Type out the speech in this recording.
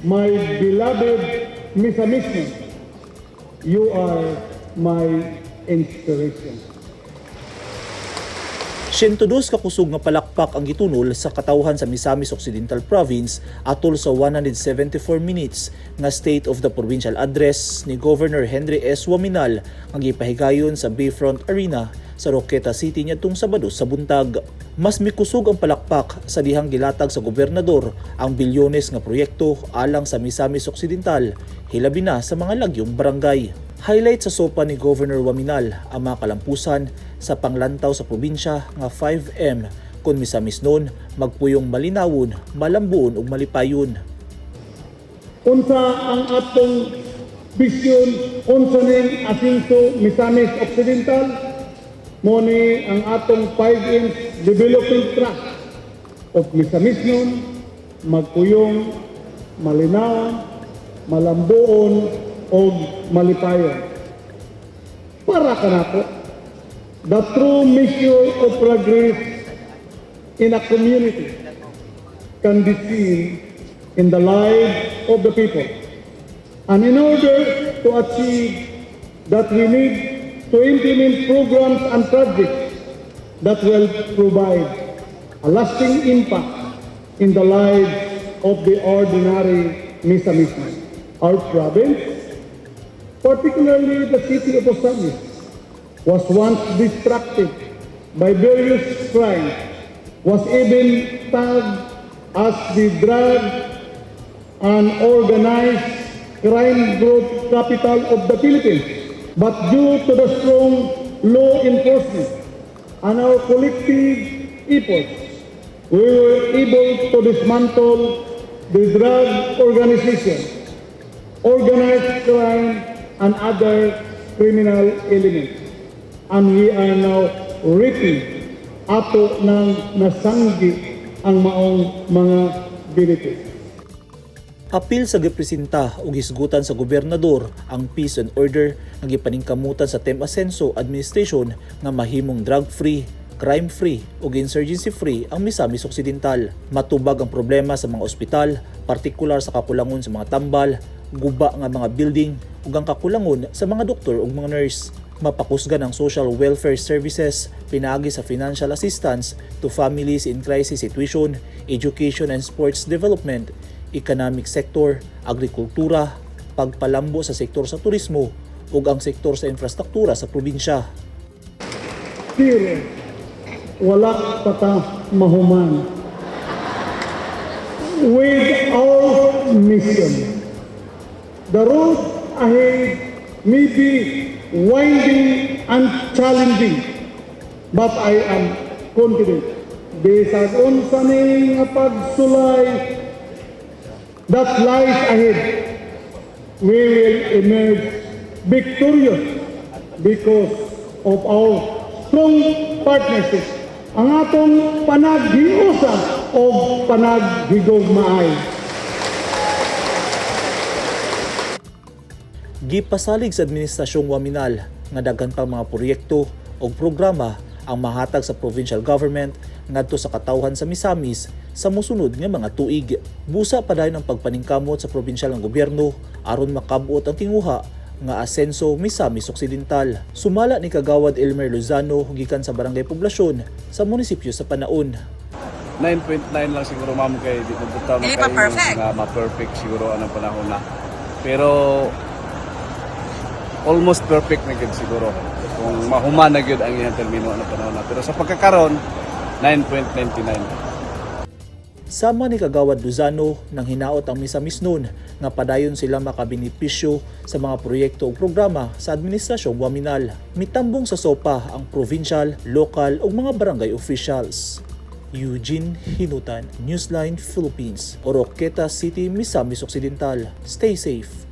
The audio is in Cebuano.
My beloved Misamisnon, you are my inspiration. 102 ka kusog nga palakpak ang gitunol sa katawhan sa Misamis Occidental Province atol sa 174 minutes nga State of the Provincial Address ni Governor Henry S. Oaminal nga gipahigayon sa Bayfront Arena sa Oroquieta City niadtong Sabado sa buntag. Mas mikusog ang palakpak sa dihang gilatag sa gobernador ang bilyones nga proyekto alang sa Misamis Occidental, hilabi na sa mga lagyong barangay. Highlight sa SOPA ni Governor Oaminal ang mga kalampusan sa panglantaw sa probinsya nga 5M kung Misamisnon, magpuyong malinawon, malambuon ug malipayon. Unsa ang atong vision, unsa ning Asenso Misamis Occidental, mo ni ang atong 5M development track of Misamisnon, magpuyong, malinawon, malambuon, og malipayon. Para kanako, the true measure of progress in a community can be seen in the lives of the people. And in order to achieve that, we need to implement programs and projects that will provide a lasting impact in the lives of the ordinary Misamisnon. Our province, particularly the city of Ozamiz, was once destructed by various crimes, was even tagged as the drug and organized crime group capital of the Philippines. But due to the strong law enforcement and our collective efforts, we were able to dismantle the drug organization, organized crime, and other criminal elements. And we are now reaping, ato nang nasanggi ang maong mga benefits. Apil sa gipresenta ug hisgutan sa gobernador ang peace and order nga gipaningkamutan sa Team Asenso Administration nga mahimong drug-free, crime-free ug insurgency-free ang Misamis Occidental. Matubag ang problema sa mga ospital, partikular sa kakulangon sa mga tambal, guba nga mga building ug ang kakulangon sa mga doktor ug mga nurse. Mapakusgan ang social welfare services pinaagi sa financial assistance to families in crisis situation, education and sports development, economic sector, agrikultura, pagpalambo sa sektor sa turismo ug ang sektor sa infrastruktura sa probinsya. Pero wala pa ta mahuman with our mission. The road ahead may be winding and challenging, but I am confident bisag unsa ni nga pagsulay that lies ahead, we will emerge victorious because of our strong partnership. Ang atong panaghiusa o panaghigugmaay. Gipasalig sa administrasyong Oaminal nga daghan pang mga proyekto o programa ang mahatag sa provincial government ngadto sa katawhan sa Misamis sa mosunod nga mga tuig. Busa padayon ang pagpaningkamot sa probinsyal nga gobyerno aron makab-ot ang tinguha nga Asenso Misamis Occidental. Sumala ni Kagawad Elmer Lozano gikan sa Barangay Poblasyon sa munisipyo sa Panaon. 9.9 lang siguro, ma'am, kay di ko Dili pa perfect. Nga ma-perfect siguro anang panahon na. Pero almost perfect na gyud siguro kung mahuman na gyud ang iyang termino anang panahon na. Pero sa pagkakaron, 9.99. Sama ni Kagawad Lozano, nang hinaot ang Misamisnon nga padayon sila makabenepisyo sa mga proyekto ug programa sa administrasyong Oaminal. Mitambong sa SOPA ang provincial, local ug mga barangay officials. Eugene Hinutan, Newsline Philippines, Oroquieta City, Misamis Occidental. Stay safe.